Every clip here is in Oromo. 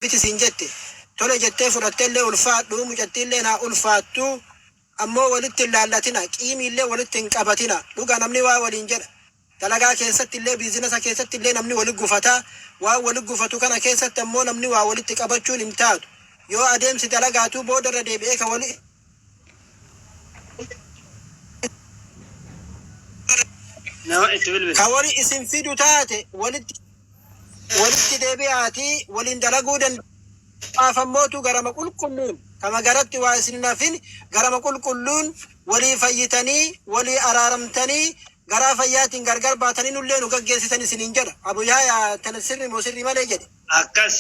Biti siin jette. Tole jettee fudhattellee ulfaadhu, mucattiilleen haa ulfaattu, ammoo walitti hin laallatina, qiimiillee walitti hin qabatina. Dhuga namni waa waliin jedha. Dalagaa keessattillee, biizinasa keessattillee namni wali gufata. Waan wali gufatu kana keessatti ammoo namni waa walitti qabachuun hin taatu. Yoo adeemsi dalagaatuu boodarra deebi'ee ka wali Nama itti bilbili. Ka wali isin fidu taate walitti walitti deebi'aatii waliin dalaguu danda'aaf ammootu garama qulqulluun kama garatti waa isin hin hafin garama qulqulluun walii fayyitanii walii araaramtanii garaa fayyaatiin gargar baatanii nullee nu gaggeessitan isiniin jedha. Abu Yahya tana sirri moo sirrii malee jedhe. Akkas.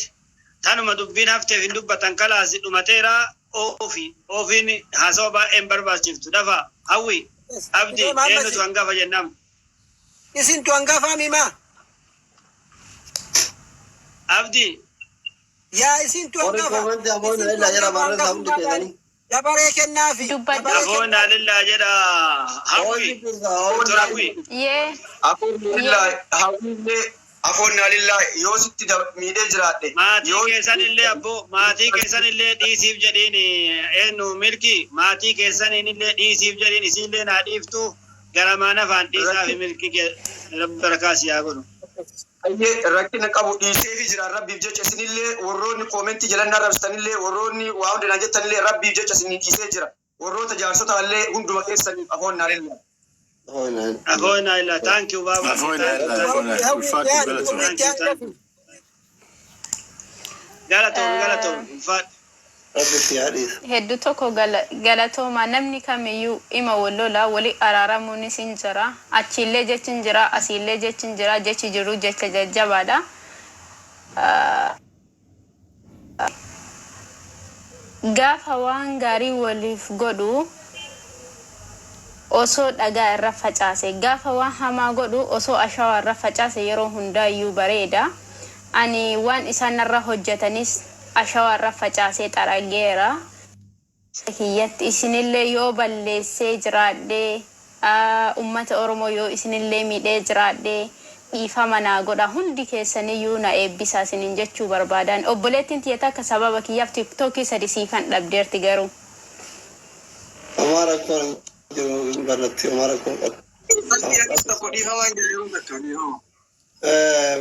Tanuma dubbiin hafteef hin dubbatan kalaas dhumateera oofi oofiin haasawa baay'ee hin barbaachiftu dafaa Hawwi Abdi Deema amma eenyutu isin. hangafa jennam. Isintu hangafaa mimaa. Abdi. Yaa isintu Warri hangafa. koomantii ammoo Isintu na jira hangafa barreessa hundi hangafummaa keessanii. gaarii. Dabaree kennaafi. Dubbadhu. Dabaree Afoo kennaafi. naalillaa jedha Hawwi Hawwi firsa Doktor hawwi. Hawwi. Yee. Afoon Yee. naalillaahi hawwiillee afoon naalillaahi yoo sitti miidhee jiraadhe Maatii yoo keessan illee abboo maatii keessan illee dhiisiif jedhiin eenyu milki maatii keessaniin illee dhiisiif jedhiin isiillee naa dhiiftu garamaan afaan dhiisaa fi rakki milki kee rabbi barakaa si haa godhu. Baay'ee rakkina qabu dhiiseefi jira rabbiif jecha isinillee warroonni koomentii jalan arrabsitanillee warroonni waa hunda naan jettanillee rabbiif jecha isinii dhiisee jira warroota jaarsotallee hunduma keessaniif afoon naalillaahi. Afoo inaa illaa thank you baaba Afoo thank inaa you illaa thank afoo you inaa Hawwi ulfaadhu itti aani. galatoomi. Hawwi thank itti you thank hangafi. you galatoomi galatoomi ulfaadhu. Rabbi si haa dhiisu. Heddu tokko galatooma namni kamiyyuu ima wal lola wali araaramuunis hin jira achiillee jechi hin jira asiillee jechi hin jira jechi jiru jecha jajjabaadha gaafa waan gaarii waliif godhu osoo dhagaa irra facaase gaafa waan hamaa godhu osoo ashawaa irra facaase yeroo hundaayyuu bareeda ani waan isaan narra hojjatanis ashawaa irra facaasee xarageera kiyyatti isinillee yoo balleessee jiraadhe ummata Oromoo yoo isinillee miidhee jiraadhe dhiifama naa godha hundi keessaniyyuu na eebbisaa isinin jechuu barbaadaan obboleettiin tiyya takka sababa kiyyaaf tiktookii sadi siifan dhabdeerti garuu. Homaa rakkoon hin jiru hin barratti homaa rakkoon qabu. Bakki akkas tokko dhiifamaan jira yeroo takka dhiifama.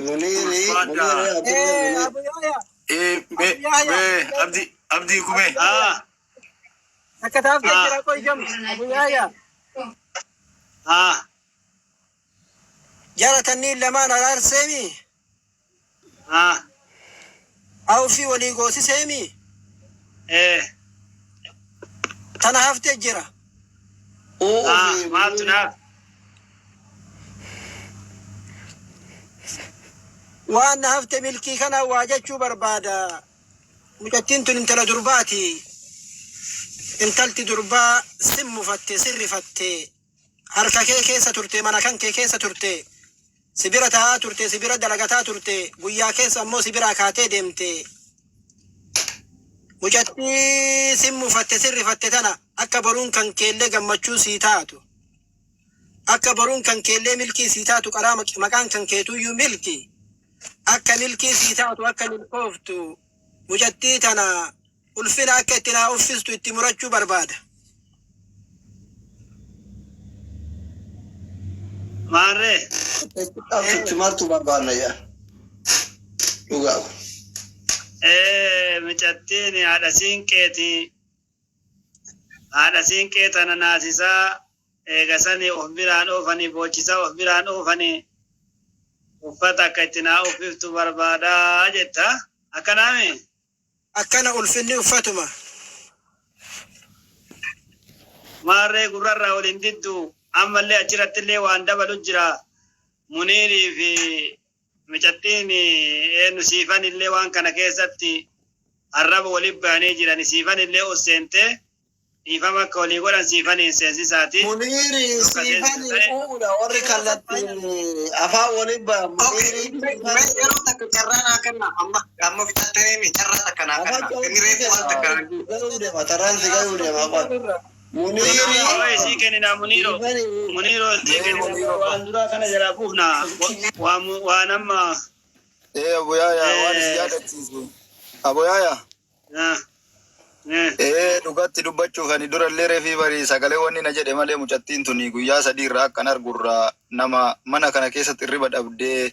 Muniiri Ulfaadha. Muniiri Abdullee Eh, Muniir. Abu Yahya. Eh, Abu me, Yahya. me, Abdi, Abdi Kumee. Ah Akka taaftee ah jira qoy jam. Abu Yahya. ah Jara tanniin lamaan araarseemi. ah Awfii walii goosiseemi. eh Tana haftee jira. Uu ah fi maaltu Muniiri. naaf Waan na hafte milkii kana waa jechuu barbaada. Mucattiin tun intala durbaati. Intalti durbaa sin mufatte, sin rifatte. Harka kee keessa turte, mana kan kee keessa turte. Si bira taa'aa turte, si bira dalagataa turte. Guyyaa keessa ammoo si biraa kaatee deemte. Mucattii sin mufatte, sin rifatte tana akka boruun kan keellee gammachuu sii taatu. Akka boruun kan keellee milkii sii taatu qaraa maqaan kan keetuyyuu milki. Akka milkii sii taatu akka milkooftu mucattii tana ulfina akka itti naa uffistu itti murachuu barbaada. Maarree. Akka itti martu barbaanna yaa. Dhugaa kun. Ee micattiin haadha siinqeeti. Haadha siinqee tana naasisaa eega sani of biraan oofanii boochisaa of biraan oofanii uffata akka itti naa uffiftu barbaadaa jetta. Akkanaami? Akkana ulfinni uffatuma. Maarree gurrarraa ol hin diddu. Ammallee achirattillee waan dabalu jira. Muniirii fi micattiin eenyu siifan illee waan kana keessatti arraba waliif bayanii jirani. Siifan illee ol seentee dhiifama akka walii godhan siifaniin seensisaati. Muniiri Yoo ka seensisu siifani ta'e uudha warri kallattiin afaan waliin bahan Okay, Muniiri mee siifani yeroo takka carraa naa kenna amma amma fixattanii mi carraa takka naa afaan kenna inni cawwii reefu waan takka kenna naan jedhe. galuu deema tarraan si galuu deema afaan Muniiri Waa'ee sii kenninaa Muniiroo. siifani Muniiroo sii Mee kenninaa Muniiroo waan duraa kana jalaa buufna. Waan amma Ee Abu Yahya waan si yaadachiisu. Aboyaaya. Ah, eh. Ee dhugatti dubbachuuf ani durallee reefii barii sagalee wanni na jedhe malee mucattiin tuni guyyaa sadii irraa akkan argurraa nama mana kana keessatti hirriba dhabdee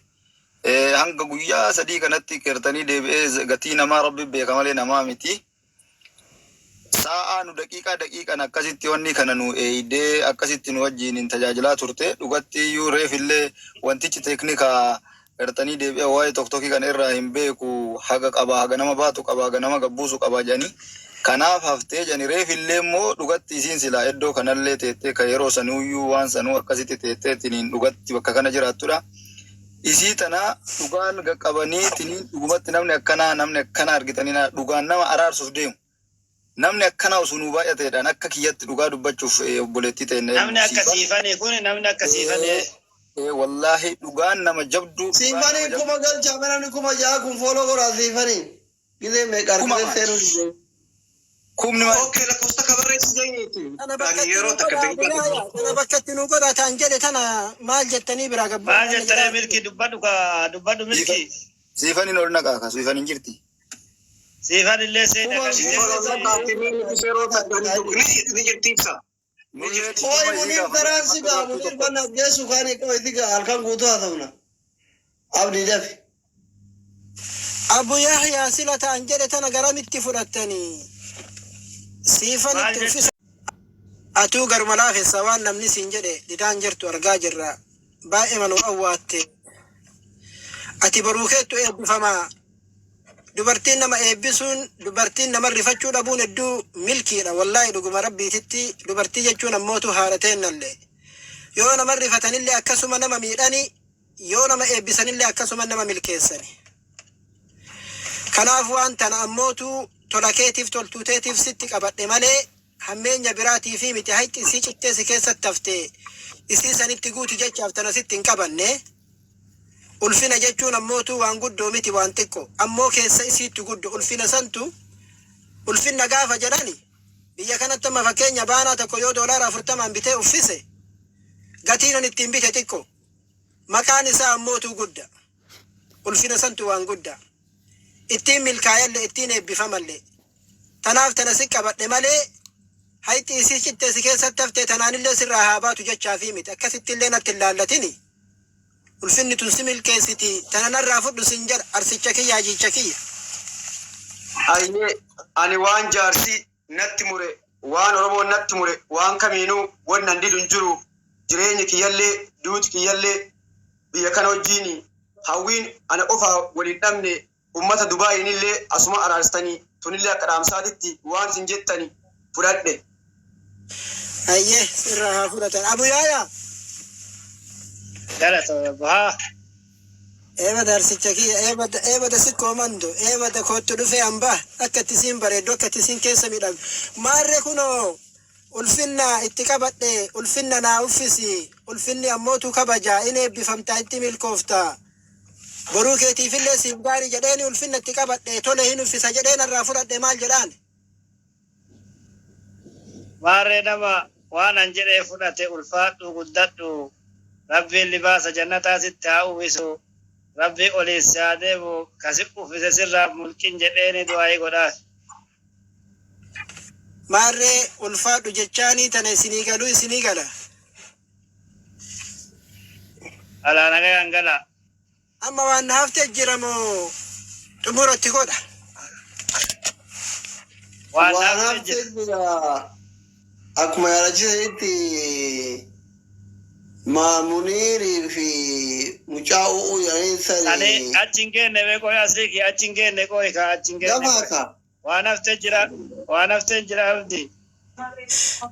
ee, hanga guyyaa sadii kanatti qeertanii deebi'ee gatii namaa rabbi beeka malee namaa miti. Sa'aa nu daqiiqaa daqiiqan akkasitti wanni kana nu eeydee akkasitti nu wajjin tajaajilaa turte dhugatti iyyuu reefillee wantichi teeknika gartanii deebi'ee waa'ee toktokii kana irraa hin beeku haga qaba haga nama baatu qaba haga nama gabbuusu qaba jedhanii kanaaf haftee jedhanii reefillee immoo dhugatti isiin silaa iddoo kanallee teettee ka yeroo sanuuyyuu waan sanuu akkasitti teettee tiniin dhugatti bakka kana jiraattudha. Isii tana dhugaan qaqqabanii tiniin dhugumatti namni akkanaa argitanii dhugaan nama araarsuuf deemu. Namni akkanaa osoo nuu baay'ateedhaan akka kiyyatti dhugaa dubbachuuf obboleettii ta'e Namni akka siifanii kun namni akka siifanii. Wallaahi dhugaan nama jabduu. Siifanii kuma galchaa namni 6000 kun follow godhaa siifanii. Gizee meeqa Kuma argitee seenuu dide. Kumni maal? Okay, lakkoofsa ka barreessu geenyeeti. Tana Ani bakkatti yeroo nuu takka godhaa daqiiqaa Aboyaaya. Tana bakkatti nuu godhaa taan jedhe tana maal jettanii biraa Maal gabbu'aa jettanii milkii dubbadhu ka dubbadhu milkii. Siifaniin ol naqaa ka siifaniin jirti. Siifan illee seena Kuma kan Ni jirti ibsa. Ni jirti. Qoy Muniir taraan si gaa Muniir banna geessu kaani qoy si gaa halkan guutuu haasofna. Abdii dafi. Abu Yahyaa sila taan jedhe tana garamitti fudhattanii siifan Maal itti jette? uffisa atuu garuma laafessa waan namni siin jedhe didaan jirtu argaa jirra baay'ee manuu awwaatte ati boruu keettu eebbifamaa dubartiin nama eebbisuun dubartiin nama rifachuu dhabuun hedduu milkiidha wallaahi dhuguma rabbiititti dubartii jechuun ammootu haadha teennallee yoo nama rifatanillee akkasuma nama miidhani yoo nama eebbisanillee akkasuma nama milkeessani. Kanaaf waan tana ammootu tola keetiif toltuu teetiif sitti qabadhe malee hammeenya biraatii fi miti hayxi isii cittee si keessatti hafte isii sanitti guuti jechaaf tana sitti hin qabanne. Ulfina jechuun ammootu waan guddoo miti waan xiqqo ammoo keessa isiitti guddo ulfina santu ulfinna gaafa jedhani biyya kanatti amma fakkeenya baanaa tokko yoo $40 bitee uffise gatiin an ittiin bite xiqqo maqaan isaa ammootu gudda ulfina santu waan guddaa ittiin milkaayalle ittiin eebbifamalle tanaaf tana si qabadhe malee hayxi isii cittee si keessatti haftee tanaanillee sirraa haa baatu jechaa fi miti akkasittillee natti hin laallatini ulfinni tun si milkeessiti tana narraa fudhu sin jedha arsicha kiyya hajicha kiyya. Ayyee ani waan jaarsi natti mure waan Oromoon natti mure waan kamiinuu wannan didu hin jiru jireenyi kiyyallee duuti kiyyallee biyya kana wajjiin hawwiin ana qofaa waliin dhabne ummata Dubaayiinillee asuma araarsitanii tunillee akka dhaamsaatitti waan isin jettani fudhadhe. Ayyee sirraa haa fudhatan. Abu Yaayaa. Galata haa. Eebada arsicha kiyya eebada eebada sikkoo mando eebada kootu dhufee hambaa akka itti siin bareeddu akka itti siin keessa miidhagdu maarree kunoo ulfinna itti qabadhe ulfinna naa uffisi ulfinni ammootu kabaja in eebbifamtaa itti milkoofta boruu keetiifillee siif gaarii jedheeni ulfinna itti qabadhe tole hin uffisa jedheen irraa fudhadhe maal jedhaan. Maarree nama waan an jedhee fudhate ulfaadhu guddadhu rabbiin libaasa jannataa sitti haa uwwisu rabbii oliis si haa deemu kasi uffise sirraa mulqin jedheeni du'aayii godhaaf. Maarree ulfaadhu jechaanii tana isinii galuu isinii gala. Alaa nagayaan gala. Amma waan na haftee jira moo xumuratti godha. Waan Waan haftee haftee jira. jira akkuma yaadachiisanitti Maamuniirii fi mucaa u'uu jedhanii Ani sani achi hin geenne mee qoy asii achi hin geenne qoy ka achi hin geenne gafaa qoy. ka. Waan haftee jira waan haftee jira abdi.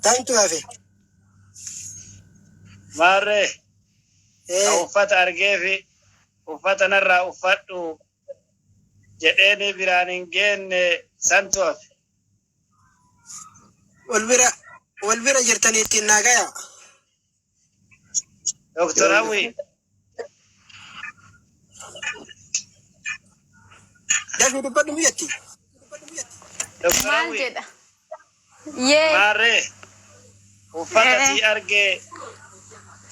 Tantu hafe. Maarree ka Ee uffata argeefi uffata narraa uffadhu jedheeni biraan hin geenne santu hafe. wal bira wal bira jirtanii ittiin naa gaya. Doktor Hawwi Dafii dubbadhu miyyatti. Doktor Maal Hawwi jedha? Yee. maarree uffata Eh. si argee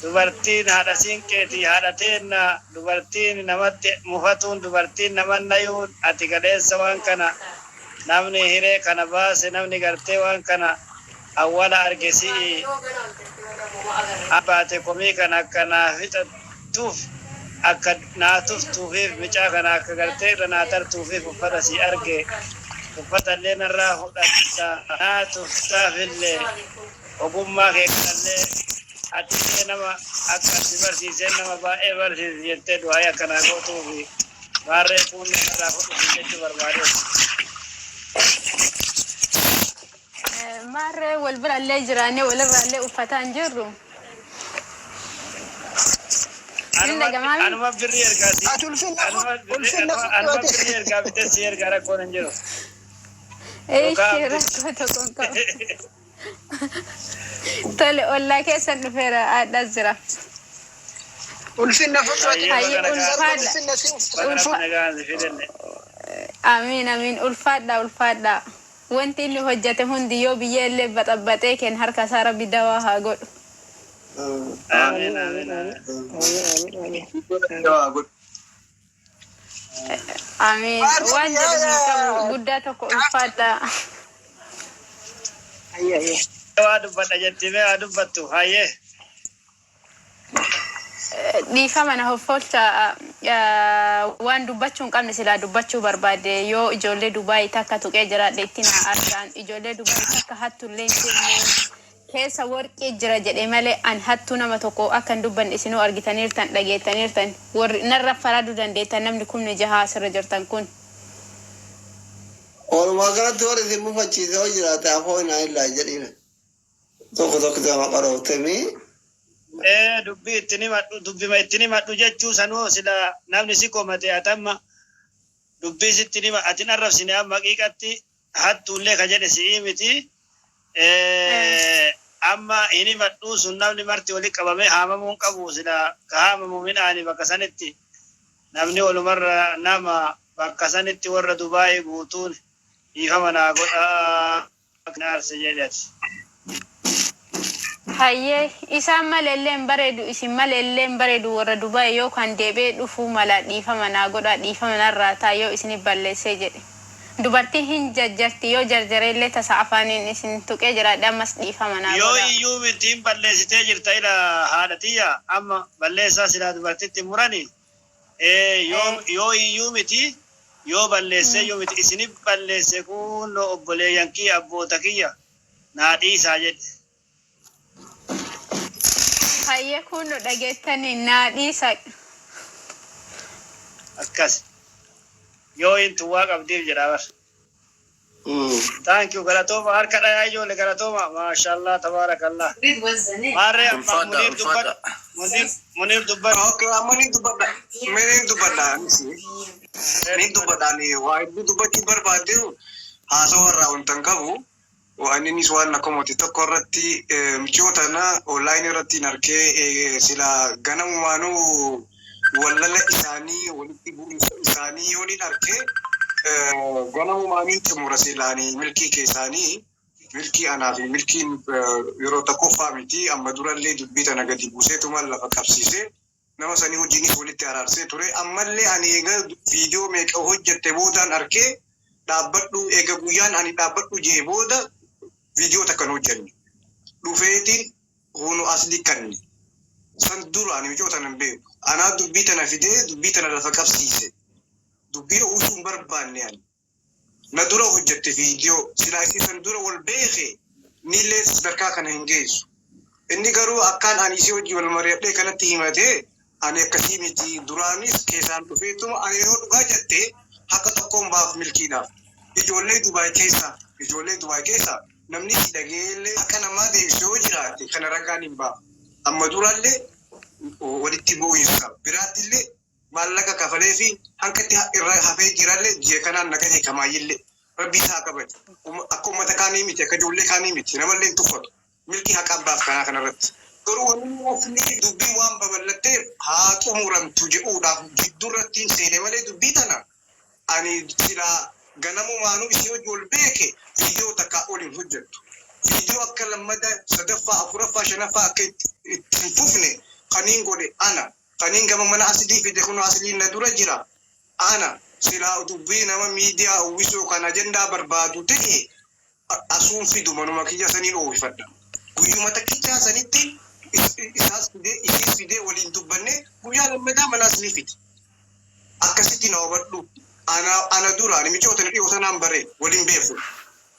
Dubartiin haadha siinqeeti, haadha teenna. Dubartiin namatti mufatuun, dubartiin naman nayuun, ati gadheessa waan kana namni hiree kana baase, namni gartee waan kana awwala arge si'i. Baate komii kana akka naa fixattuuf, akka naa tuftuufiif, micaa kana akka gartee irra naa tartuufiif uffata si arge, uffata illee narraa fudhatta, naa tuftaafillee ogummaa kee kanallee atillee nama akka si barsiiseen nama baay'ee barsiisi jettee du'aayii akkanaa gootuufi maarree kuullee narraa fudhuuf jechuu barbaadeeti. Maarree wal birallee jiraannee walirraallee uffataa hin jirru. Hin dhagamaami? Anuma birrii ergaa si Ati ulfinna anuma ulfinna anuma fudhate. Birrii ergaa bitee si ergaa, rakkoon hin jiru. Ishee rakkoo tokko hin qabu. Tole, ollaa keessan dhufeera, haadhas jira. Ulfinna fudhate. Hayyee, ulfaadha. Ulfinna si uffisa. Baga nagaan si fidenne. Amiin, amiin, ulfaadha, ulfaadha. Wanti inni hojjete hundi yoo biyya illee baxabbaxee kenn harka isaa Rabbi dawaa haa godhu. Amiin, amiin, amiin. Amiin, amiin, amiin. Amiin. Waan jedhu hin qabu, guddaa tokko ulfaadha. Hayyee, hayyee. Waa dubbadha jetti, mee haa dubbattu, hayyee. Dhiifama na hoffolcha, waan dubbachuu hin qabne silaa dubbachuu barbaade. Yoo ijoollee Dubaayii takka tuqee jiraadhe itti na argaan. Ijoollee Dubaayii takka hattullee hin jenne, keessa warqii jira jedhe malee an hattuu nama tokko akka hin dubbanne isinuu argitaniirtan, dhageettaniirtan. Warri narra faraduu dandeettan, namni 6,000 asirra jirtan kun. Walumaa galatti warri isin mufachiise yoo jiraate afoo hinaa illaa jedhina. Tokko tokko nama qarooftemii. Ee, dubbii itti himadhu, dubbima itti himadhu jechuu sanuu sila namni si komate, atamma dubbii sitti hima, ati hin arrabsine. Amma haqiiqatti hattuullee ka jedhe si'ii miti. Amma hin himadhuu sun namni marti wali qabamee haamamuu hin qabu. Sila ka haamamu midhaani bakka sanitti namni walumarra nama bakka sanitti warra Dubaayii guutuun dhiifama naa godhaa arse jedhe ati. Hayyee, isaan malee illee hin bareedu, isin malee illee hin bareedu. Warra Dubaay yoo kan deebi'ee dhufuu mala dhiifama naa godhaa, dhiifama narraa ta'a yoo isinif balleessee jedhe. Dubartiin hin jajjarti, yoo jarjaree illee tasa afaaniin isin tuqee jiraadhe ammas dhiifama naa Yoo godhaa. iyyuu mitiin balleessitee jirta, ila haadha tiyya, amma balleessaa silaa dubartitti murani. Yoo yoo iyyuu miti, yoo balleessee iyyuu miti, isinif balleesse, kunoo obboleeyyan kiyya, abboota kiyya, naa dhiisaa jedhe. Hayyee, kun nu dhageettanii, naa dhiisa. Akkas yoo hin tuwwaa qabdiif jedha bar. Thank you, galatooma, harka dhayaa ijoole, galatooma, maashallah, tabaarakallah. Maarree amma Ulfaadha, Muniir dubbadhu. ulfaadha. Muniir, Muniir dubbadhu. Okay, amma ni dubbadha. Mee ni dubbadha. Ni dubbadha. Ani waa hedduu dubbachuu barbaade, haasawaa irraa wanta hin qabu. Waan innis waan akkamoti tokko irratti michoo tana online irratti hin arkee, sila ganamumaanuu wallala isaanii, walitti bu'insa isaanii yoon hin arkee ganamumaanii xumura silaanii milkii keessaanii. Milkii anaa fi milkiin yeroo tokkoffaa miti, amma durallee dubbii tana gadi buuseetuma lafa qabsiisee nama sanii wajjinis walitti araarsee ture. Ammallee ani eega viidiyoo meeqa hojjette boodaan arkee dhaabbadhu, eega guyyaan ani dhaabbadhu jee booda viidiyoo takka hin hojjenne. Dhufeetiin hunu asli kanni. San dura ani michoo tana hin beeku. Anaa dubbii tana fidee dubbii tana lafa qabsiise. Dubbii uwwisuu hin barbaanne ani. Na dura hojjette viidiyoo. Silaa isii san dura wal beeke nillee sadarkaa kana hin geessu. Inni garuu akkaan ani isii wajjin wal mari'adhee kanatti himatee, ani akkasii miti, duraanis keessaan dhufeetuma ani yoo dhugaa jette haqa tokkoon baaf milkiidhaaf. Ijoollee Dubaay keessa, ijoollee Dubaay keessa namni si dhageellee haqa namaa deebisu yoo jiraate kana ragaan hin baaf. Amma durallee walitti bu'insa biraattillee maallaqa kafalee fi hanqatti irra hafee jirallee ji'a kanaan naga kamaayyillee rabbi isaa kabaje. Akka uummata kaanii miti, akka ijoollee kaanii miti, namallee hin tuffatu. Milkii haqa abbaaf kanaa kanarratti. Garuu wanni asli dubbiin waan babal'atteef haa xumuramtu jedhuudhaaf jidduurratti hin seene malee dubbii tana ani silaa ganamumaanuu isii hojii ol beeke viidiyoo takkaa ol hin hojjettu. Viidiyoo akka lammada sadaffaa, afuraffaa, shanaffaa akka itti hin fufne. Kaniin godhe ana. Kaniin gama mana asilii fide kun asiliin na dura jira. Ana silaa dubbii nama miidiyaa uwwisuu kan ajandaa barbaadu ta'e asuun fidu manuma kiyya saniin oowwifadha. Guyyuma takkichaa sanitti isaas fidee isiis fidee waliin dubbanne guyyaa lammataa mana asilii fide. Akkasitti na hubadhu. Ana dura ani micoota na dhiyoo sanaan bare waliin beeku.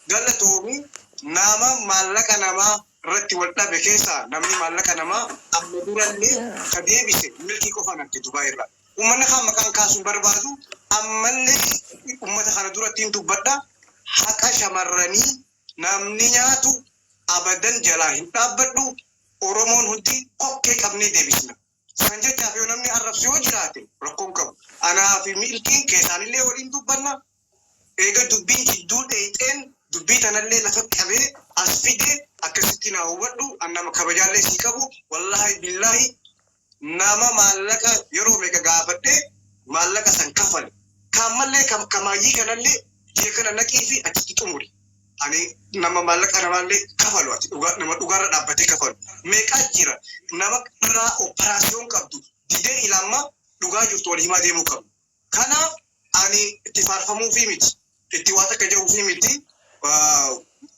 Galatoomi nama maallaqa namaa irratti wal dhabe keessaa namni maallaqa namaa amma durallee ka deebise Milkii qofaan arge Dubaay irraa. Uummanni kaan maqaan kaasuun barbaadu ammallee uummata kana duratti hin dubbadha. Haqa shamarranii namni nyaatu abadan jalaa hin dhaabbadhu. Oromoon hundi kokkee qabnee deebisna. San jechaaf yoo namni arrabsu yoo jiraate rakkoon qabu. Anaa fi Milkiin keessaanillee waliin dubbanna. Eega dubbiin jidduu dheeyxeen dubbii tanallee lafa qabee as fide akkasitti naa hubadhu. An nama kabajaallee sii qabu wallaahi billaahi nama maallaqa yeroo meeqa gaafadhe maallaqa san kafale. Kaammallee kamaayyii kanallee ji'a kana naqii fi achitti xumuri. Ani nama maallaqa namaallee kafalu ati dhugaa nama dhugaarra dhaabbatee kafalu. Meeqaa jira nama dhalaa operaasiyoon qabdu didee ilaamma dhugaa jirtu wal himaa deemuu qabnu. Kanaaf ani itti faarfamuufii miti. Itti waa takka jedhuufii miti.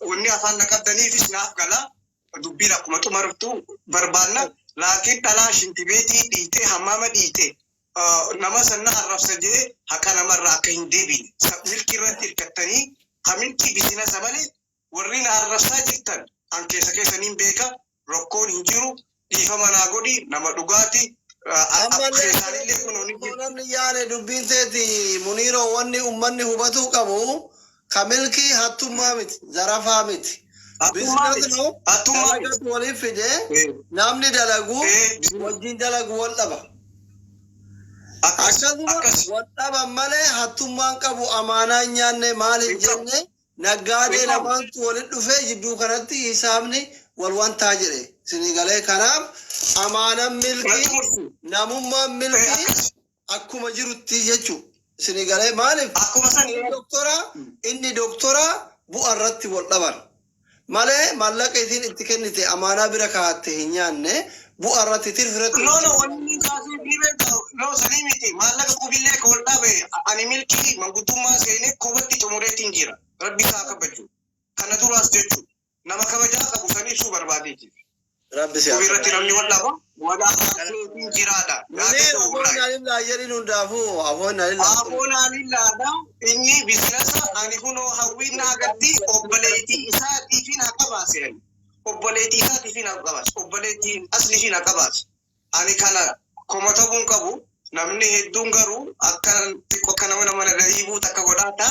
Wanni afaan na qabdaniifis naaf gala. Dubbiin akkuma xumartu barbaanna. Laakiin dhalaa shintibeetii dhiitee hammaama dhiite nama sanna arrabsa jedhee haqa namarraa akka hin deebine. Milkii irratti hirkattanii ka milkii bizinasa malee warri na arrabsaa jirtan an keessa keessaniin beeka rakkoon hin jiru dhiifama naa godhi nama dhugaati. Ammallee Keessaanillee kun ni jirti. Namni yaane dubbiin teeti Muniiroo wanni ummanni hubatuu qabu ka Milkii hattummaa miti zarafaa miti. Hattummaa Bizinasi miti. no Hattummaa miti. dalagatu waliif fide namni dalagu wajjin dalagu wal dhaba. Akkas Akkasuma akkas. wal dhaban malee hattummaan qabu amaanaa hin nyaanne maal hin Hin qabu. jenne naggaadee Hin qabu. lamaantu walitti dhufee jidduu kanatti hisaabni wal wantaa jedhe isinii galee kanaaf amaanaan Na milkii xumursi. namummaan milkii Akkas. akkuma jirutti jechuu isinii galee maaliif Akkuma san inni doktora inni doktora bu'a irratti wal dhaban malee maallaqa isiin itti kennite amaanaa bira kaa'atte hin nyaanne bu'a irratti tirfi irratti No, no, wanni inni kaasee ni beeka. No, sanii miti. Maallaqa qubillee ka wal dhabe ani Milkii manguddummaa seenee kobatti xumureetiin jira. Rabbi isaa kabaju. Kana duraas jechuudha. Nama kabajaa qabu san ibsuu barbaadeeti. Rabbi si haa Qubi irratti kabaju. namni wal dhaba. Wal arraabseetiin jiraadha. Munir Yaada afoon wallaahi. naalillaa jedhin hundaafuu afoon naalillaa. Afoon alillaadha. Inni bizinasa ani kunoo hawwiin na agarti obboleettii isaatii fi na qabaase ani. Obboleettii isaatii fi na qabaase. Obboleettii aslii fi na qabaase. Ani kana komatamuun qabu. Namni hedduun garuu akka xiqqoo akka nama nama dhiibuu takka godhaata.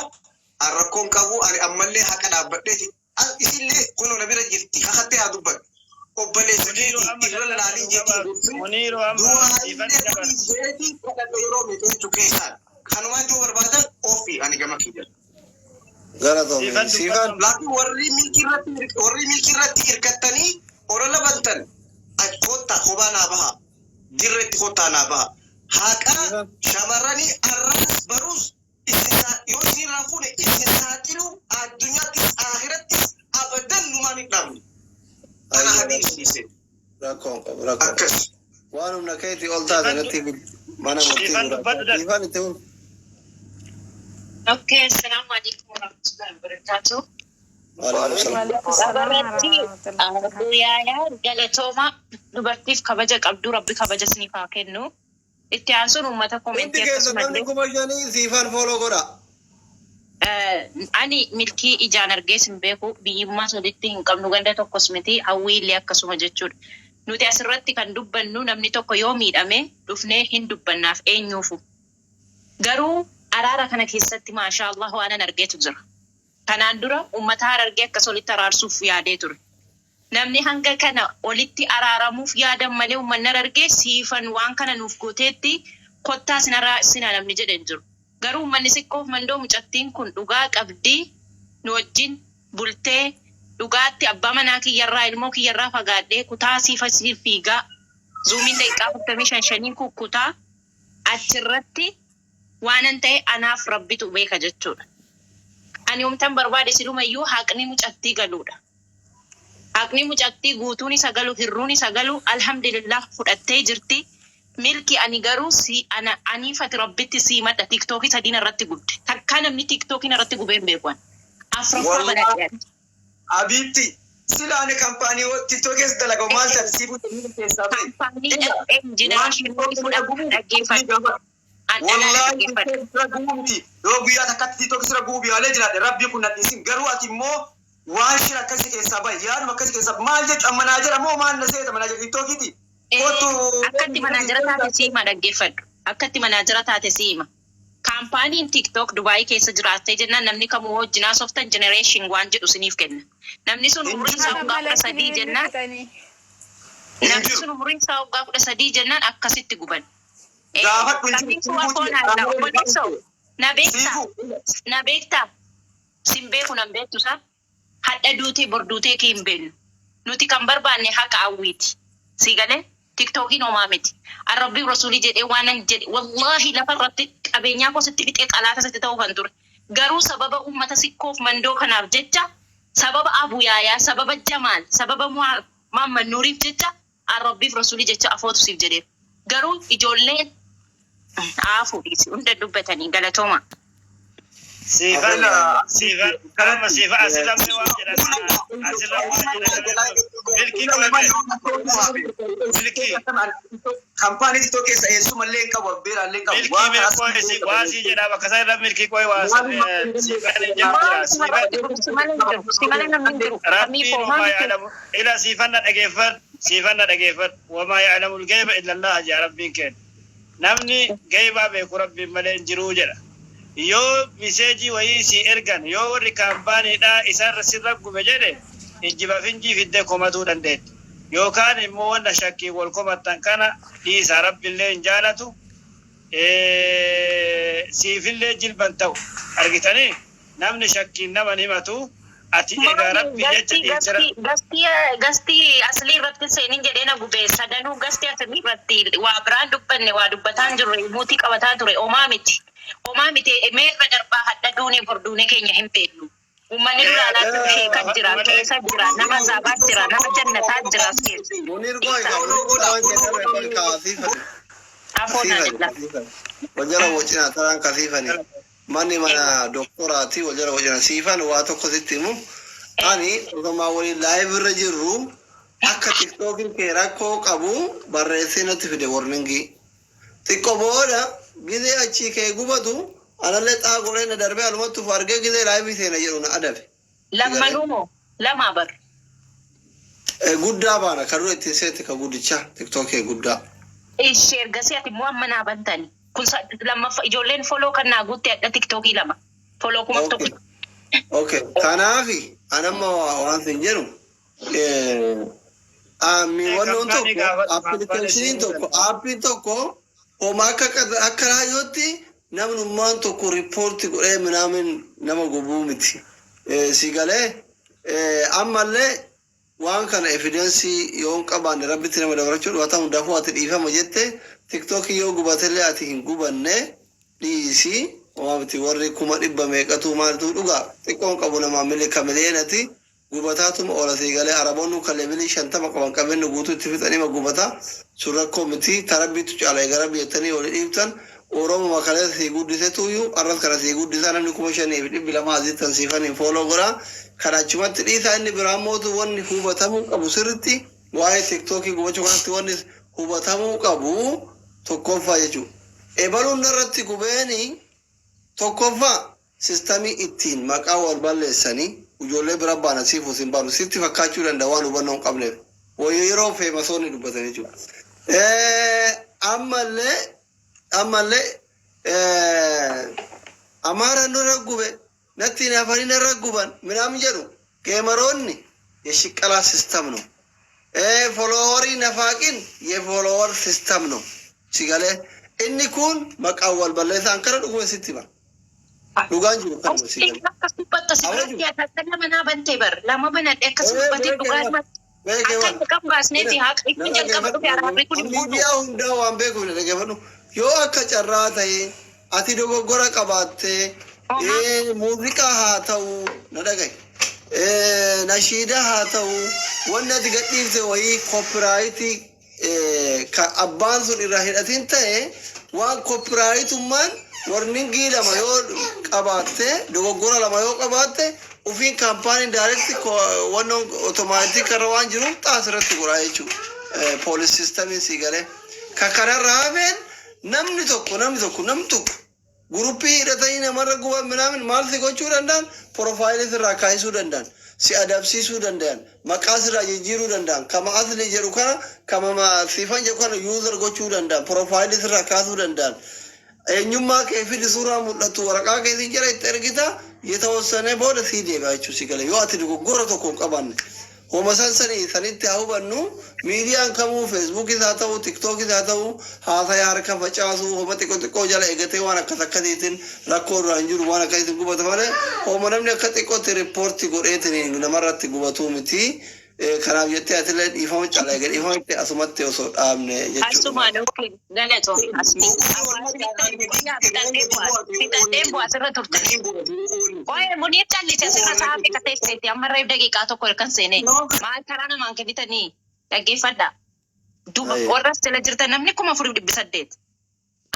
An rakkoon qabu ani ammallee haqa dhaabbadheeti. Isillee kunoo na bira jirti. Kakattee haa dubbatu. Obboleessa Muniiroo keetii amma irra dallaa laalii nu jeetii qabaatu. gorsuu. Muniiroo amma Du'aa siifan illee dabarsa. godhii jeetii kadhadhe yeroo meeqa jechuu keessaan. Kanumaan jiru barbaadan ofii ani gama kiyya. Galatoomi. Siifan Siifan. dubbadhu. Laakiin warri milkii irratti hirkattanii olola bantan kottaa kophaa naa baha. Dirreetti kottaa naa baha. Haqa shamarranii arraas baruus isin yoo isin irraa fuune isin saaxilu addunyaattis akhirattis abadan numaan hin dhaabne. Kana hadiisiise. Rakkoon qabu rakkoon. Akkas. Waan humna keetii ol taate natti mana murtii Siifan dubbadhu gurraacha. Siifan itti fufi. Okay, assalamu alaikum warahmatullahi wabarakatuh. Waalaikum salaam. Waalaikum salaam Dhabarratti warahmatullahi wabarakatuh. guyyaa galatooma dubartiif kabaja qabdu rabbi kabaja isiniif haa kennu. Itti aansuun uummata Hundi komentii keessan namni akkasumallee 5,000 Siifan follow godha. Ani Milkii ijaan argees hin beeku biyyummaa saditti hin qabnu ganda tokkos miti Hawwii illee akkasuma jechuudha. Nuti asirratti kan dubbannu namni tokko yoo miidhame dhufnee hin dubbannaaf eenyuufu. Garuu araara kana keessatti maashaa Allah waanan argeetu jira. Kanaan dura uummata Harargee akkas walitti araarsuuf yaadee ture. Namni hanga kana walitti araaramuuf yaadan malee uummanni Harargee Siifan waan kana nuuf gooteetti kottaa sin araarsinaa namni jedhe hin jiru. Garuu uummanni Sikkoof Mandoo mucattiin kun dhugaa qabdi nu wajjin bultee dhugaatti abbaa manaa kiyyarraa ilmoo kiyyarraa fagaadhee kutaa siifa siif fiigaa zuumiin daqiiqaa 45 shaniin kukkutaa achirratti waanan ta'e anaaf rabbitu beeka jechuudha. Ani wamtan barbaade silumayyuu haqni mucattii galuudha. Haqni Haqni mucattii guutuun isa galu, hirruun isa galu, alhamdulillah fudhattee jirti. Milki ani garuu si ana aniifati Rabbitti sii madha TikTokii sadiin irratti gubde. Takkaa namni TikTokiin irratti gubee hin beeku ani. Afraffaa Wallahi banadhe ani. Abiibti sila ani kampaanii TikTok keessa dalagu maal taate siifuu keessaa bahe. Kaampaanii Ila dhaqxee waan jeneraashinii TikTok irra fudhatu gubu dhaggeeffadhu. gaafa An dhalaadha Wallahi dhaggeeffadhu. TikTok irra gubu miti. Yoo guyyaa takkatti TikTok irra gubu yaalee jiraadhe Rabbi kun na dhiisin, garuu ati immoo waan shira akkasii keessaa bahe, yaaduma akkasii keessaa maal jechu, manaajera moo maal na seeta manaajera TikTokiiti? Kottu. Akkatti manaajera taate si hima, dhaggeeffadhu. Akkatti manaajera taate si hima. Kaampaaniin TikTok Dubaayii keessa jiraattee jennaan namni kamuu wajjin haasoftan generation waan jedhu isiniif kenna. Namni sun umriin isaa Mara waggaa kudha mala sadii isinii jennaan fixanii. Namni sun umriin isaa waggaa 13 jennaan akkasitti guban. Gaafadhu, hin jiru. Kamiifuu afoon haadha obboleessoo, na beektaa? Siifuu. Na beektaa? Sin beeku, nan beektu isaa? Hadha duutee bor duutee kee hin beeknu. Nuti kan barbaanne haqa hawwiiti. Sii galee? TikTokiin homaa miti. Arrabbii Rasuulii jedhee waan an jedhe, wallaahi lafa irratti qabeenyaa koo sitti fixee xalaata sitti ta'uu kan ture. Garuu sababa uummata sikkoof mandoo kanaaf jecha, sababa Abu Yaayaa, sababa Jamaal, sababa Muhammad Nuuriif jecha, Arrabbiif Rasuulii jecha afootu siif jedheera. Garuu ijoolleen haafuu dhiisi hunda dubbatanii galatooma. Siifan, siifan, amma siifa asirra waan jedhan, asirra waan jedhan milkii qo'ate milkii. Kampaanii TikTok keessa eessumallee hin qabu, abbeeraallee hin qabu. Milkii mee qo'e waa sii jedha bakka isaa irra milkii qo'e waa siifan hin jedhu jira siifan. Si malee hin jiru. Si malee namni hin jiru. Rabbiin Kamiif homaa وما miti. يعلم ila siifanna dhageeffadhu, siifanna dhageeffadhu. وما يعلم الغيب إلا الله jaa Rabbiin kenna. Namni geybaa beeku Rabbiin malee hin jiruu jedha. Yoo miseejii wayii sii ergan, yoo warri kaampaaniidhaa isarra sirra gube jedhe, ijjiba finjii fiddee komatuu dandeetti. Yookaan immoo wanna shakkii wal komattan kana dhiisaa, Rabbiillee hin jaalatu, siifillee jilban ta'u argitanii namni shakkiin naman himatu. Ati egaa Rabbi jecha Gastii dhiisira. Gastii gastii aslii irratti seenin jedhee na gubee sadanuu gastii aslii irratti waa biraan dubbanne, waa dubbataan jirre, muutii qabataa ture. Homaa miti. Homaa miti, meerra darbaa, hadha duunee bor duunee keenya hin beeknu. Uummanni nu ilaalaa jiru sheekan jira, keessa jira, nama zaabaa jira, nama jannataa jira as keessa. Munir qoy ka munir taraan keessa qoy kaasifani. Afoonaa jilla. Wajjala wocina taraan kasiifani. Manni mana doktoraati wajjala wocina siifan waa tokko sitti himu. Ani osomaa waliin live irra jirru akka TikTokin kee rakkoo qabu barreessee natti fide warningii. Xiqqoo booda gizee achii kee gubatu anallee xaa godhee na darbee alumatti uf argee gizee live seena jedhu na adabe. Lammanuu moo lamaa bar. Guddaa baana kan dura ittiin seente ka guddichaa TikTokee guddaa. Ishee ergasii ati immoo amma naa bantani. Kun lammaffaa ijoolleen follow kan naa guutte hadha TikTokii lama. Follow kuma tokko. Okay. Kanaafi anamma waan sin jedhu wannoon tokko, appilikeeshiniin tokko, aappiin tokko homa akka raayyootti namnummaan tokko riippoorti godhee minaamin nama gubuu miti. Si galee? Ammallee waan kana evidence yoo hin qabaanne Rabbitti nama dabarachuu dhufata. Hundaafuu ati dhiifama jette, TikTokii yoo gubatellee ati hin gubanne, dhiisi, homaa miti. Warri 100,000 meeqatu maaltu dhugaa xiqqoon qabu namaa milika miliyeenati gubataatuma oola. Sii galee? Araboonni kan levelii 50 qaban qabeenya guutuu itti fixanii gubata sun rakkoo miti. Tarabbiitu caala. Egaa Rabbi jettanii olii dhiiftan, Oromoo kaleessa sii guddisetuyyuu arras kana sii guddisaa. Namni 5200 asittan siifaniin follow godhaa kan achumatti dhiisaa. Inni biraa mootu wanni hubatamuu qabu sirritti waa'ee TikTokii gubachuu kanatti wanni hubatamuu qabu tokkoffaa jechuudha. Ebaluun narratti gubeeni tokkoffaa sistamii ittiin maqaa wal balleessanii ijoollee bira baana siif hin baanu sitti fakkaachuu danda'a waan hubannoo hin qabneef. Wayyo yeroo feemasoonni dubbatan jechuudha. Ammallee Amaaraan nurra gube, natti hin hafanii narra guban minaamin jedhu gameroonni የሽቀላ system ነው። Followerii nafaaqin የ follower system ነው። Si galee? Inni kun maqaan wal balleessaan kana dhuguma sitti hima. Dhugaan jiru kanuma, si galee. Akkas dubbatta si biratti akka lama naa bantee bar lama banadhe akkas dubbatee dhugaa akka inni qabu baasneeti haqa itti jalqaba dhufe araarri kun hin guutu. Miidiyaa hundaa waan beekuuf na dhaggeeffadhu. Yoo akka carraa ta'e ati dogoggora qabaattee muuziqaa haa ta'u, na dhagahi. Nashiidaa haa ta'u, wanni ati gadhiifte wayii copyright kan abbaan sun irraa hidhatin ta'e, waan copyrightummaan warning lama yoo qabaatte, dogoggora lama yoo qabaatte, ufiin kaampaaniin direct wannoon automatic irra waan jiruuf xaas irratti godhaa jechuudha. Police systemiin sii galee. Ka kanarraa hafeen namni tokko guruppii hidhatanii namarra guban minaamin maal si gochuu danda'an? Profile sirraa kaayisuu danda'an, si adabsiisuu danda'an, maqaa sirraa jijjiiruu danda'an, kama asli jedhu kana, kama siifan jedhu kana user gochuu danda'an, profile sirraa kaasuu danda'an. Eenyummaa kee fidi, suuraa mul'atu waraqaa keetiin jala itti ergita, የተወሰነ booda sii deebi'a jechuu si gala, yoo ati dogoggora tokko hin qabaanne. Homa san sanii sanitti haa hubannu. Miidiyaan kamuu, Feesbuukis haa ta'u, Tiktookis haa ta'u, haasaya harka facaasuu, homa xiqqoo xiqqoo jala eegatee waan akkas akkasiitiin rakkoo irraa hin jiru, waan akkasiitiin gubata malee homa namni akka xiqqootti report godheetiin namarratti gubatuu miti. Kanaaf jettee atillee dhiifama cala eega dhiifama itti asumatti osoo dhaabne jechuudha. Asumaan, okay, galatoomi asli. Fixadhee bu'aa asirra turte. Waa'ee Muniir callise asirra sa'a meeqa teesseetti? Amma reef daqiiqaa tokko kan seene. Maal karaa namaan kennitanii dhaggeeffadha. Duba warra as jala jirtan namni 4,800.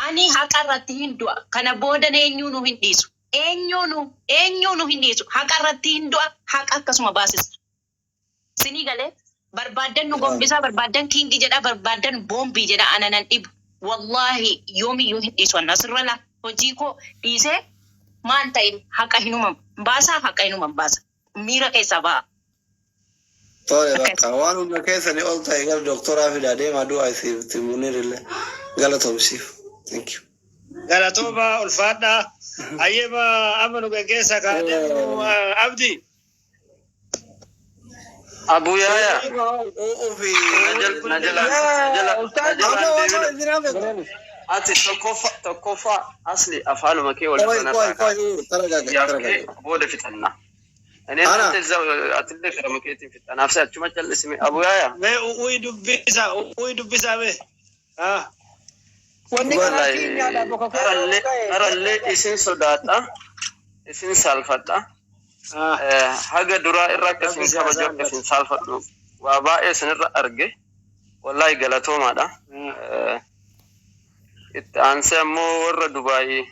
Ani haqa irratti hin du'a. Kana boodan eenyuu nu hin dhiisu. Eenyuu nu hin dhiisu. Haqa irratti hin du'a. Haqa akkasuma baasisa. Sinii galee, barbaaddan nu gombisaa, barbaaddan kiingii jedha, barbaaddan boombii jedha, ana nan dhibu. Wallaahi yoomiyyuu hin dhiisu anna asirra la hojii koo dhiisee maan ta'in haqa hinuman baasaa, haqa hinuman baasa. Miira keessaa ba'a. Tole. Akkas. Bakka waan humna keessanii ol ta'e gara doktoraa fidaa deemaa, du'aa isiif Muniir illee galatoomsiif. Thank you. Galatooma, ulfaadhaa. Ayyeema, amma nu geggeessa kaadheemu Abdi. Abu Yaya. Ufi. Na jala na jala na jalaan deebina. Ati tokkoffaa tokkoffaa asli afaanuma kee wal ቆይ irra ቆይ narraa ቆይ kaase. ተረጋጋ Yaafkee ተረጋጋ። booda fixanna. እኔ Ana. እናንተ እዛው አትልህ ከረመ keetiin fixxa. Naafsi achuma callisime. Abu Yaya. Mee u'uyi dubbisa, u'uyi dubbisa mee. Ah. Wanni karaa Wallahi keenyaadha boka qarallee qarallee isin sodaadha. Isin saalfadha. Ah. Haga duraa irra akka isin Rabbi si kabaju, akka saalfatu. isin saalfadhu waa baay'ee isinirra arge. Wallahi galatoomaadha. Itti aansee ammoo warra Dubaayii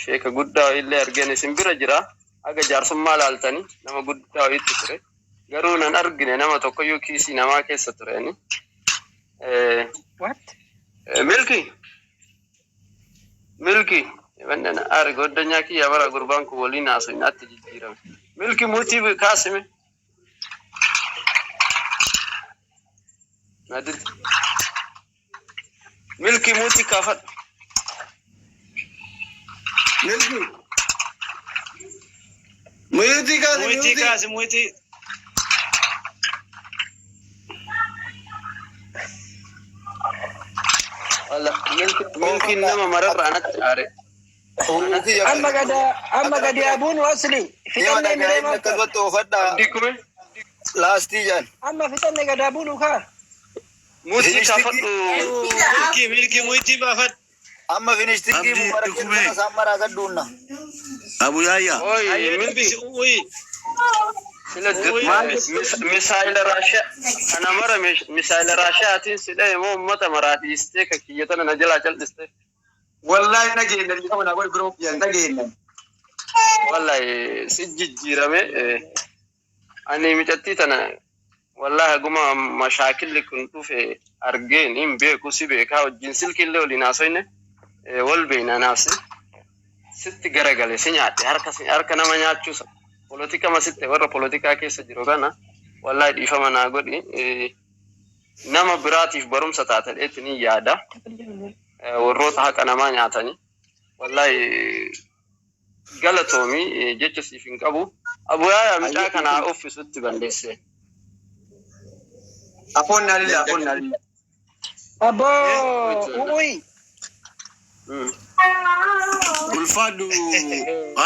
sheeka guddaa illee argeen isin bira jira. Haga jaarsummaa laaltanii nama guddaa wayiitti ture. Garuu nan argine nama tokkoyyuu kiisii namaa keessa tureeni. What? Milki milki wannan ari goddanyaa kiyya bara gurbaan kun waliin haasofnaatti jijjiirame. Milki, muutii kaasime. Nadid. Milki, muutii kaafadhu. Milki. Mute kaasi. Muyitii Mute. kaasi, muyitii. Walla milki milkiin nama mararra anatti aare. Amma gadi abuun wasli Dhima fixannee miree dhagaa'in maal akkasumatti oofadhaa. Abdii kume Laastii jaan. Amma fixanne gadi buunu kaa. Muutii kaafadhu. Milki, milki, muyitii baafadhu. Amma finishtingii Abdii mubarakin Kumee. kana isaan maraa gadduunna. Abu Yaya. Oy Ayyee milki dubbisi u'uyi. Sila U'uyi. Misaayila Raashiyaa kana mara, misaayila Raashiyaatiin si dhaye moo uummata maraa dhiistee ka kiyya tana na jalaa cal'iste? Wallahi dhageenya, dhiifama naa godhi biroo kiyyan dhageenya. Wallahi si jijjiirame. Ani micattii tana wallahi haguma mashaakilli kun dhufe argeen hin beeku, si beekaa, wajjin silkiillee waliin haasoyne, wal beeyna naafsi sitti garagale, si nyaadhe, harka harka nama nyaachuusa polotika masitte warra polotikaa keessa jiru kana. Wallahi dhiifama naa godhi, nama biraatiif barumsa taata dheetti ni yaada, warroota haqa namaa nyaatanii. Wallahi galatoomi, jecha siif hin qabu. Abuyaa mucaa kanaa uffisutti balleesse. Afoon naa lilla, afoon naa lilla. Abboo u'uyi. Ulfaadhu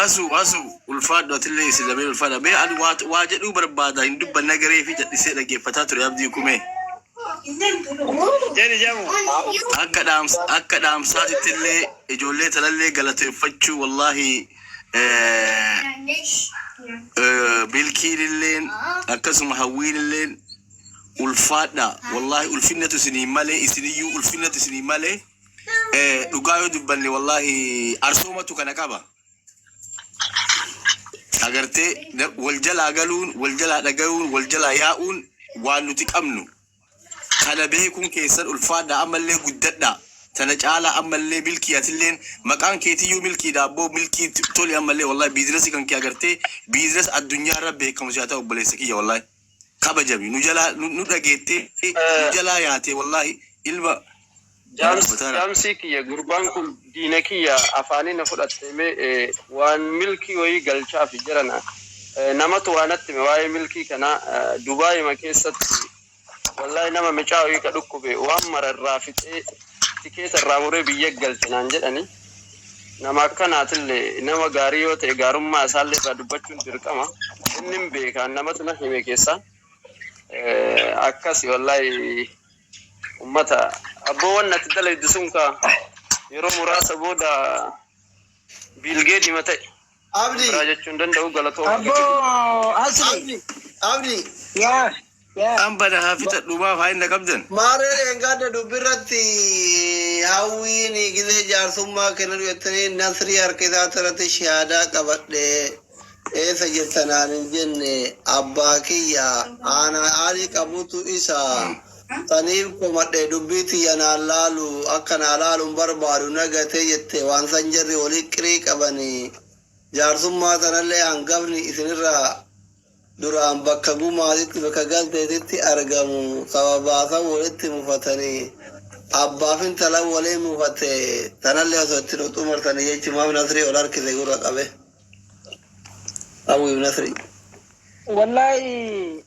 asu asu, ulfaadhu atillee, isin lameen ulfaadha. Mee ani waa jedhuu barbaada, hin dubbanna garee fi jal'isee dhaggeeffataa ture Abdii Kumee. Jedhi jamu. Akka dhaamsaatitti illee ijoollee tanallee galateeffachuu, wallaahi. Milkiin illeen akkasuma Hawwiin illeen ulfaadha. Wallaahi ulfinnatu isinii malee, isiniyyuu ulfinnatu isinii malee. Dhugaa yoo dubbanne, wallaahi arsoomatu kana qaba. Agartee, wal jalaa galuun, wal jalaa dhagayuun, wal jalaa yaa'uun waan nuti qabnu. Kana beekuun keessan ulfaadha, ammallee guddadha. Tana caalaa ammallee Milkii, atilleen maqaan keetiyyuu Milkiidha abboo, Milkii toli. Ammallee wallahi business kan kee agartee, business addunyaa irra beekamu si haa ta'u, obboleessa kiyya, wallahi. Kabajami, nu jalaa nu dhageettee, nu jalaa yaatee, wallahi ilma. Jaamsii kiyya, gurbaan kun diina kiyya afaanii na fudhatte. Mee waan Milkii wayii galchaafi jirana, namatu waa natti hime waa'ee Milkii kana. Dubaayima keessatti wallahi nama micaa wayii ka dhukkube waan mara irraa fixee, tikeeta irraa muree biyya galche naan jedhani. Nama akkanaatillee nama gaarii yoo ta'e, gaarummaa isaallee irraa dubbachuun dirqama. Inni hin beekaan, namatu na hime keessaa. Akkasi wallahi ummata abboo, wanni ati dalaydu sun ka yeroo muraasa booda biilgeedima ta'e Abdi. biraa jechuun danda'u. Galatooma. Abboo Asli. Abdi. Abdi. Yaa yaa. An bada haa fixadhu, maaf haa inni qabdan. Maaree, dheengadda dubbirratti Hawwiin gizee jaarsummaa kennu jettanii, Nasrii harka isaa irratti shahaadaa qabadhe, eessa jirtanaan hin jenne, abbaa kiyya aanaa aalii qabutu isa saniif komadhe, dubbii tiyya naan laalu, akka naa laalu hin barbaadu, nagatee jette. Waan san jarri walii qirii qabanii, jaarsummaa sanallee hangafni isinirraa duraan bakka gumaatitti, bakka galteetitti argamu, sababaasan walitti mufatanii, abbaaf intala waliin mufate. Tanallee osoo itti nu xumartanii jechumaaf Nasrii ol harkise, gurra qabe, Hawwiif Nasrii. Wallahi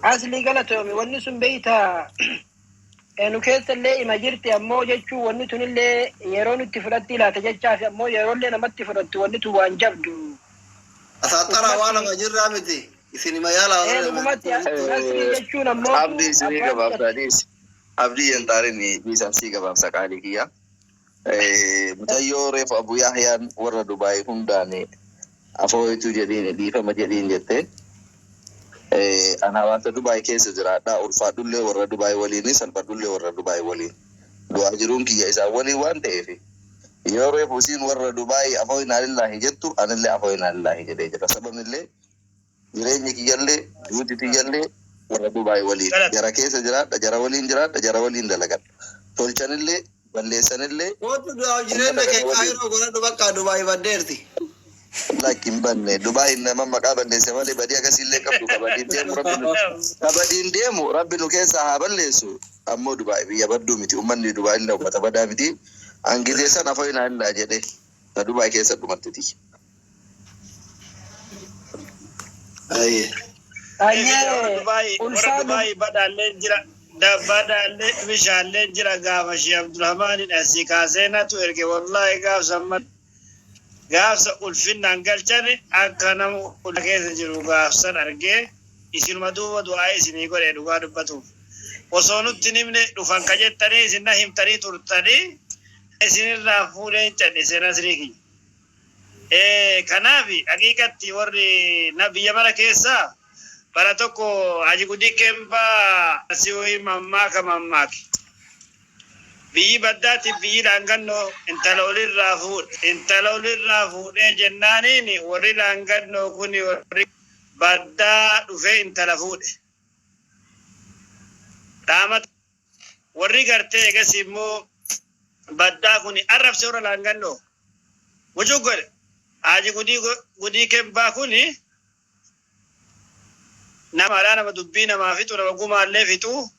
Asli, galatoomi. Wanni sun beeyta, nu keessa illee ima jirti ammoo jechuu, wanni tunillee yeroo nutti fudhatti ilaata jechaafi, ammoo yeroollee namatti fudhattu, wanni tun waan jabdu. Asaaxaraa waan lama jirraa miti isin ima yaalaa. Dhugumatti Nasrii jechuun ammoo Abdii, isinii gabaabsaa dhiisi. Abdii yentaarin dhiisan, sii gabaabsa, qaalii kiyya. Mucayyoo reefu Abu Yahyaan warra Dubaay hundaan afooyitu jedhiin, dhiifama jedhiin jette. An hawaasa Dubaay keessa jiraadha. Ulfaadhullee warra Dubaay waliin, salphadhullee warra Dubaay waliin. Du'aa jiruun kiyya isaan waliin waan ta'eef. Yoo reefu isiin warra Dubaay afooyinaa lillaahi jettu, anillee afooyinaa lillaahi jedhee jira. Sababnillee jireenyi kiyyallee, duuti kiyyallee warra Dubaay waliin. Jara keessa jiraadha, jara waliin jiraadha, jara waliin dalagadha. Tolchanillee balleessanillee Kootu, du'aaf jireenya kee Kaayiroo godhadhu, bakka Dubaay baddeerti. Lakki, hin banne. Dubaay nama maqaa balleesse malee badii akkasiillee qabdu. Kabadiin deemu rabbi nu kabadiin deemu rabbi nu keessaa haa balleessu. Ammoo Dubaay biyya badduu miti. Uummanni Dubaay illee uummata badaa miti. Angizee san afooyinaa illaa jedhe na Dubaay keessa dhumattiti. Ayyee. Ayyee. Warra Ulfaadhu. Dubaay badhaallee jira, badhaallee bishaallee jira. Gaafa Shee Abdurrahmaanidha si kaasee natu erge. Wallaahi gaafsa gaafsa ulfinnaan galchane, akka nama ulfa keessa jiru gaafsan argee, isinuma duuba du'aa isinii godhe. Dhugaa dubbatuuf osoo nutti hin himne dhufan ka jettanii, isin na himtanii turtanii, isinirraa fuudhee hin cal'ise Nasrii kiyya. Kanaaf haqiiqatti warri na biyya mara keessaa bara tokko Haji Gudii Keembaa si wayii mammaaka mammaake. Biyyi baddaatiif biyyi laangannoo intala olirraa fuudhe. Intala olirraa fuudhee jennaaniin, warri laangannoo kun warri baddaa dhufee intala fuudhe. Dhaamata warri gartee egas immoo baddaa kun arrabse warra laangannoo. Wucuu godhe. Haji Gudii Keembaa kuni namaadha, nama dubbii namaa fixu, nama gumaallee fixu,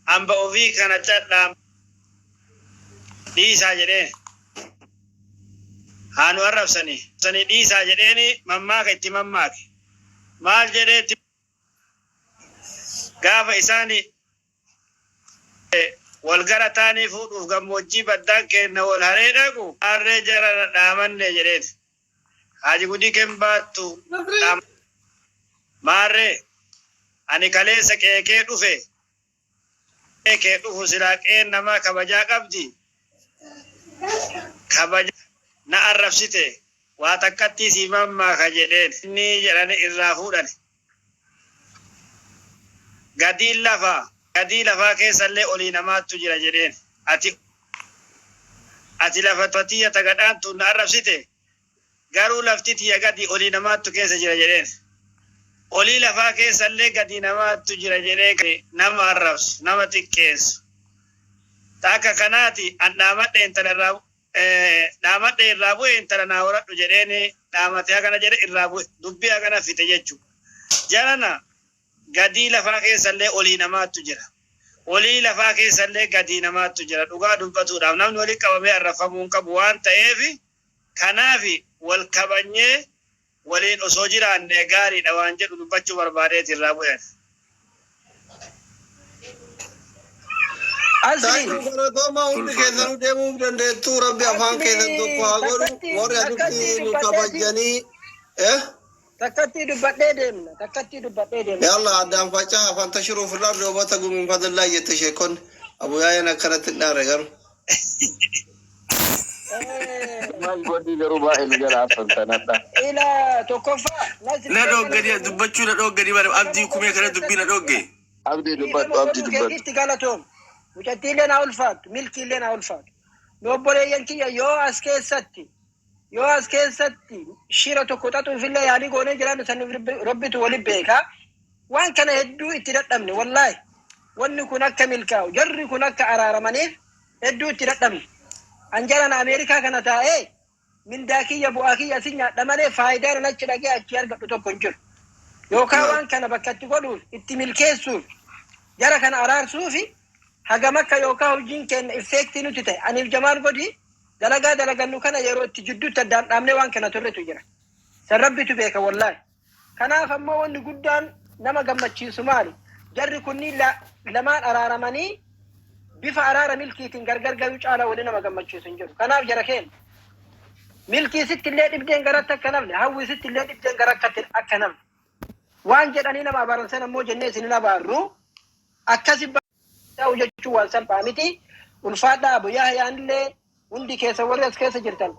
hamba ofii kana cadhaa dhiisaa jedheen, haa nu arrabsanii sanii dhiisaa jedheeni. Mammaaka itti mammaake. Maal jedheetti? Gaafa isaani wal gara taanii fuudhuuf gammoojjii baddaan kenna wal haree dhaqu, harree jara dhaamanne jedheen. Haji Gudii Kembaattu maarree ani kaleessa qeekee dhufe, qeekee dhufu silaa qeen namaa kabajaa qabdi, kabaja na arrabsite. Waa takkatti si mammaaka jedheen. Inni jedhani irraa fuudhan. Gadiin lafaa gadii lafaa keessallee olii namaattu jira jedheen. Ati lafa tiyya tagadhaan na arrabsite, garuu lafti tiyya gadi olii namaattu keessa jira jedheen. Olii lafaa keessallee gadi namaattu jira jedhee nama arrabsu, nama xiqqeessu. Akka kanaati an dhaamadhe intala irraa dhaamadhe irraa bu'e, intala naa horadhu jedheen dhaamatee akkana jedhe irraa bu'e, dubbii akkana fite jechuudha. Jarana, gadii lafaa keessallee olii namaattu jira. Olii lafaa keessallee gadii namaattu jira. Dhugaa dubbatuudhaaf namni walii qabamee arrafamuu hin qabu waan ta'eef, kanaaf wal kabanyee waliin osoo jiraanne gaariidha waan jedhu dubbachuu barbaadeeti irraa bu'an. Asli. Galatooma, hundi keessanuu deemuu dandeettuu. Rabbi afaan keessan tokko haa godhu. Warri asitti nu kabajanii. Takkatti dubbadhee deemna. Takkatti dubbadhee deemna. Yalla, addaan facaa. فانتشروا في الأرض وابتغوا من فضل الله jette sheekonni. Abu Yaayaan akkanatti hin dhaare garuu. Maal godhi garuu, baay'ee nu jala affantanadha. Ila tokkoffaa. Na dhoogganii dubbachuu, na dhoogganii bara Abdii Kumee kana dubbii na dhoogge. Abdii dubbadhu, Abdii dubbadhu. Keetitti galatoom. Mucattiillee naa ulfaattu. Milkiillee naa ulfaattu. Nu obboleeyyan kiyya, yoo as keessatti shira tokko xaxuufillee yaalii goonee jiraannu, san Rabbitu wali beekaa. Waan kana hedduu itti dadhabne wallaahi. Wanni kun akka milkaa'u, jarri kun akka araaramaniif hedduu itti dadhabne. Anjalan Ameerikaa kana taa'ee mindaa kiyya, bu'aa kiyya asin nyaadha malee faayidaan an achi dhaqee achi argadhu tokko hin jiru. Yookaan waan kana bakka itti godhuuf, itti milkeessuuf, jara kana araarsuufi hagam akka yookaan hojiin keenya effect nuti ta'e, aniif Jamaal godhi dalagaa dalagannu kana yeroo itti jidduutti addaan dhaabnee waan kana turretu jira. San Rabbitu beeka wallaahi. Kanaaf ammoo wanni guddaan nama gammachiisu maali? Jarri kunniin lamaan araaramanii bifa araara milkiitiin gargar gayuu caalaa wali nama gammachiisu hin jiru. Kanaaf jara keenya, Milkii sitti illee dhibdeen garatti akka namne, Hawwii sitti illee dhibdeen gara akka namne. Waan jedhanii nama abaaran sana immoo jennee isin hin abaarru. Akkasi ta'u jechuun waan salphaa miti. Ulfaadhaa, Abu Yahyaan illee, hundi keessa warri as keessa jirtan.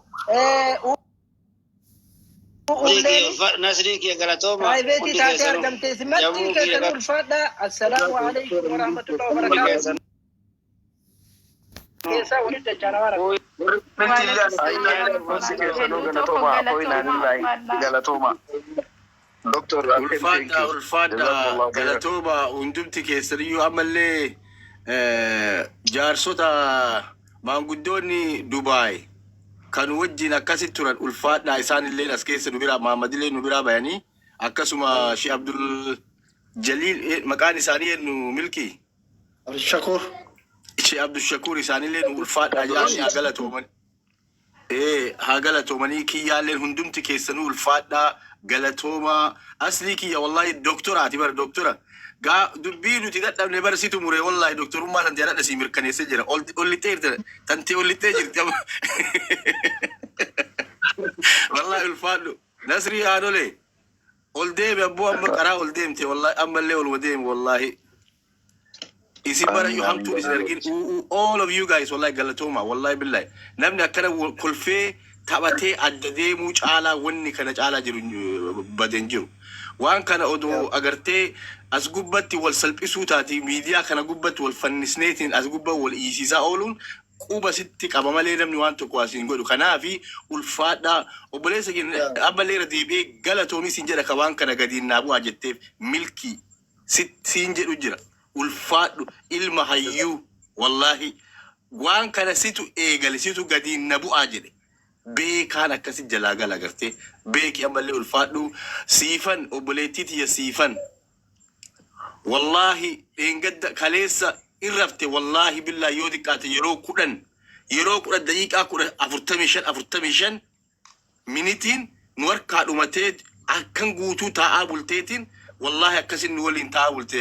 Ulleen Nasrii kiyya galatooma. private Hundi taatee keessanuu. argamte simatti Jabuu kiyya keessan ulfaadhaa. السلام عليكم ورحمة الله hundi وبركاته. keessanuu. Keessaa walitti dachana waan Hundi keessanuu galatooma. Afooyinaanillaahi galatooma. Doctor, Ulfaadha, ulfaadha, galatooma hundumti keessaniyyuu. Ammallee jaarsota maanguddoonni Dubaay kan wajjin akkasitti turan ulfaadha. Isaanillee as keessa nu biraa, Mahammadillee nu biraa bayanii, akkasuma Shee Abdul Jaliil, maqaan isaanii eenyu, Milkii? Shakur. Shee Abdul Shakur, isaanillee nu ulfaadha jedhanii haa galatooman. Haa galatoomanii. Kiyyaalleen hundumti keessanuu ulfaadhaa, galatoomaa. Aslii kiyya, wallahi doktoraati bara, doktora gaa dubbii nuti dadhabne bara situ mure. Wallahi doktorummaa tante hadha sii mirkaneessee jira. Ol lixxee jirti, tantee ol lixxee jirti amma. Wallahi ulfaadhu. Nasrii haadholee ol deeme abboo, amma karaa ol deemte. Wallahi ammallee oluma deeme. Wallahi isin barayyuu hamtuun isin argin. All of you guys, wallahi galatooma. Wallahi billahi, namni akkana kolfee taphatee adda deemuu caalaa wanni kana caalaa jiru baden jiru. Waan kana odoo agartee as gubbatti wal salphisuu taati, miidiyaa kana gubbatti wal fannisneetiin as gubba wal iisisaa ooluun quba sitti qaba malee namni waan tokko asiin godhu. Kanaafi ulfaadhaa, obboleessa keenya, ammallee irra deebi'ee galatoomi siin jedha. Ka waan kana gadiin naa bu'aa jetteef, Milkii siin jedhu jira. Ulfaadhu, ilma hayyuu. Wallaahi waan kana situ eegale, situ gadiin na bu'aa jedhe. Beekaan akkasi jalaa gala gartee beeki. Ammallee ulfaadhu. Siifan, obboleettii tiyya Siifan, wallaahi dheengadda kaleessa irrafte. Wallaahi billaa yoo xiqqaate yeroo 10, yeroo 10 daqiiqaa 10 45 45 minitiin nu harkaa dhumatee akkan guutuu taa'aa bulteetiin. Wallaahi akkasin nu waliin taa'aa bulte.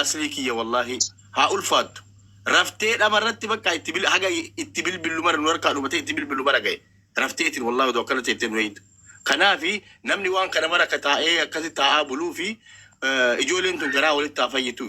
Aslii kiyya, wallaahi haa ulfaattu. Raftee dhama irratti bakka itti bil haga itti bilbillu mara nu harkaa dhumatee itti bilbillu mara ga'e rafteetiin. Wallaahi odoo akkana teettee nu eeyyitu. Kanaafi namni waan kana mara akka taa'ee akkasi taa'aa buluu fi ijoolleen tun garaa walitti haa fayyitu.